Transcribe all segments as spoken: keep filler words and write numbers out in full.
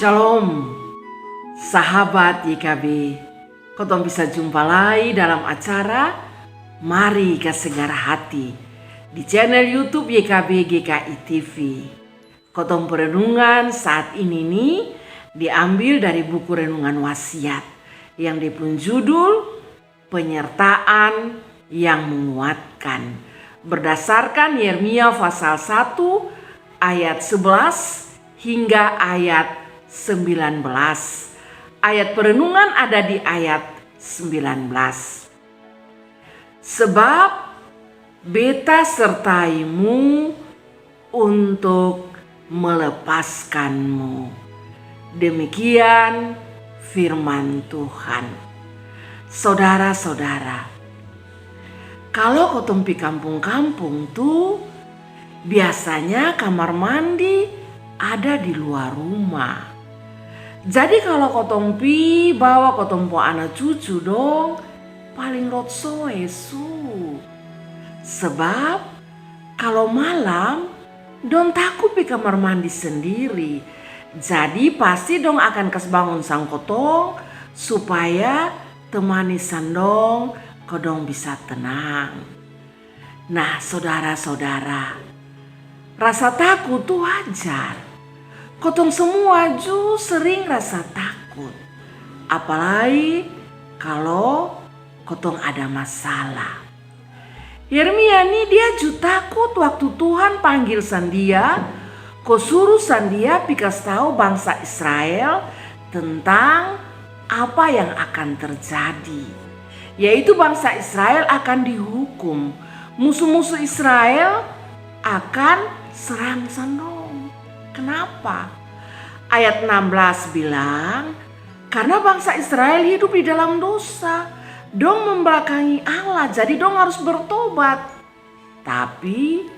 Shalom, sahabat Y K B. Kotong bisa jumpa lai dalam acara Mari Kasagar Hati di channel YouTube Y K B G K I T V. Kotong perenungan saat ini ni diambil dari buku renungan Wasiat yang dia pun judul Penyertaan yang Menguatkan, berdasarkan Yeremia pasal satu ayat sebelas hingga ayat sembilan belas. Ayat perenungan ada di ayat sembilan belas. Sebab Beta sertaimu untuk melepaskanmu. Demikian firman Tuhan. Saudara-saudara, kalo kotong pi kampung-kampung tu, biasanya kamar mandi ada di luar rumah. Jadi kalo kotong pi bawa kotong pung ana cucu dong, paling rotsoe su. Sebab kalo malam, dong taku pi kamar mandi sendiri. Jadi pasti dong akan kas bangun sang kotong supaya temani sang dong, ko dong bisa tenang. Nah, saudara-saudara, rasa takut tu wajar. Kotong semua ju sering rasa takut. Apalai kalo kotong ada masalah. Yeremia ni dia ju takut waktu Tuhan panggil sang dia, ko suru sang dia pi kas tau bangsa Israel tentang apa yang akan terjadi, yaitu bangsa Israel akan dihukum. Musuh-musuh Israel akan serang sang dong. Kenapa? Ayat enam belas bilang, karna bangsa Israel hidup di dalam dosa. Dong membelakangi Allah, jadi dong harus bertobat. Tapi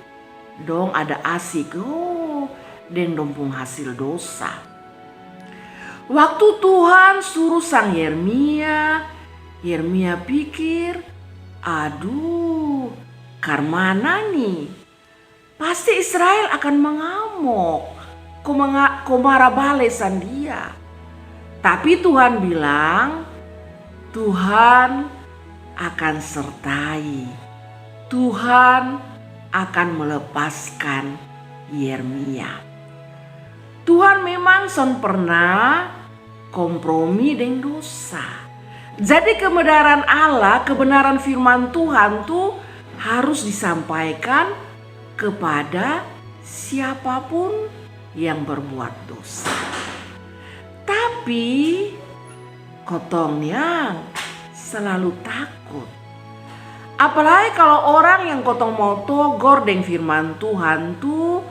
dong ada asik, oh, deng dong pung hasil dosa. Waktu Tuhan suru sang Yeremia, Yeremia pikir, aduh, karmana ni? Pasti Israel akan mangamok, ko manga-, ko mara bale sang dia. Tapi Tuhan bilang, Tuhan akan sertai. Tuhan akan melepaskan Yeremia. Tuhan memang son pernah kompromi deng dosa. Jadi kebenaran Allah, kebenaran firman Tuhan tu harus disampaikan kepada siapapun yang berbuat dosa. Tapi kotong yang selalu takut. Apalai kalo orang yang kotong mau togor deng firman Tuhan tu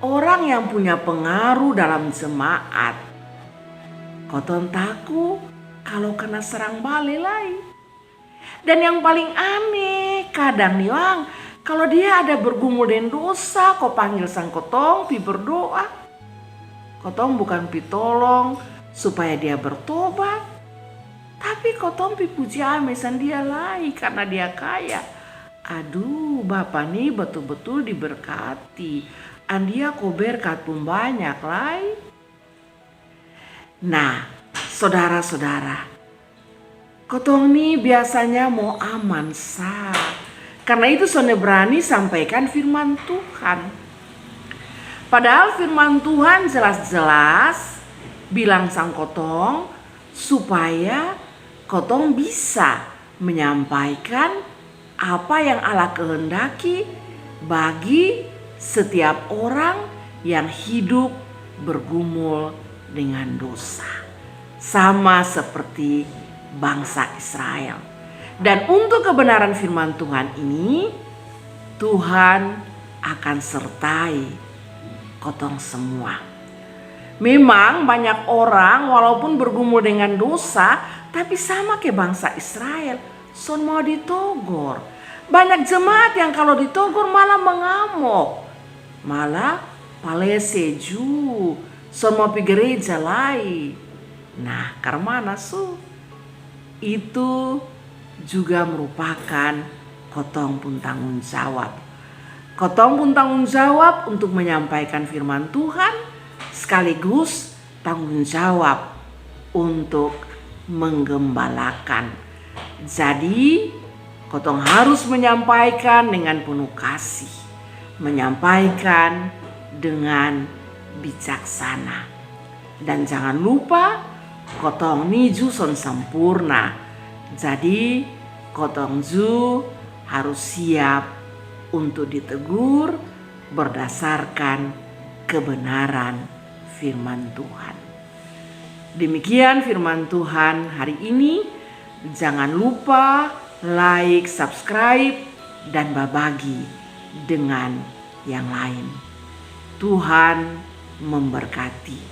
orang yang punya pengaruh dalam jemaat. Kotong taku kalo kena serang bale lai. Dan yang paling aneh, kadang ni orang, kalo dia ada bergumul deng dosa, ko panggil sang kotong pi berdoa. Kotong bukan pi tolong supaya dia bertobat, tapi kotong pi puji ame sang dia lai karna dia kaya. Aduh, bapa ni betul-betul diberkati. Andia ko berkat pun banyak lai. Nah, sodara-sodara, kotong ni biasanya mau aman sa. Karna itu sonde brani sampaikan firman Tuhan. Padahal firman Tuhan jelas-jelas bilang sang kotong supaya kotong bisa menyampaikan apa yang Allah kehendaki bagi setiap orang yang hidup bergumul dengan dosa, sama seperti bangsa Israel. Dan untuk kebenaran firman Tuhan ini, Tuhan akan sertai kotong semua. Memang banyak orang walaupun bergumul dengan dosa, tapi sama ke bangsa Israel, son mau ditogor. Banyak jemaat yang kalo ditogor malah mengamok, malah palese ju, son mau pi gereja lai. Nah, karmana su? Itu juga merupakan kotong pun tanggung jawab. Kotong pun tanggung jawab untuk menyampaikan firman Tuhan sekaligus tanggung jawab untuk menggembalakan. Jadi, kotong harus menyampaikan dengan penuh kasih, menyampaikan dengan bijaksana. Dan jangan lupa, kotong ni ju son sempurna. Jadi, kotong ju harus siap untuk ditegur berdasarkan kebenaran firman Tuhan. Demikian firman Tuhan hari ini. Jangan lupa like, subscribe, dan babagi dengan yang lain. Tuhan memberkati.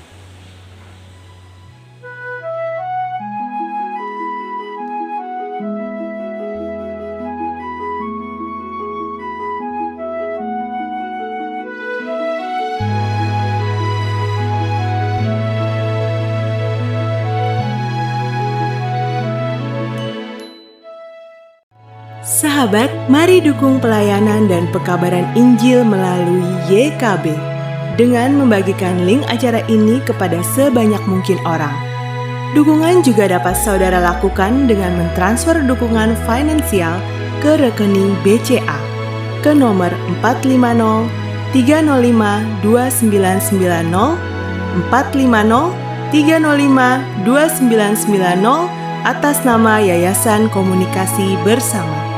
Sahabat, mari dukung pelayanan dan pekabaran Injil melalui Y K B dengan membagikan link acara ini kepada sebanyak mungkin orang. Dukungan juga dapat saudara lakukan dengan mentransfer dukungan finansial ke rekening B C A ke nomor empat lima nol tiga nol lima dua sembilan sembilan nol, empat lima nol tiga nol lima dua sembilan sembilan nol, atas nama Yayasan Komunikasi Bersama.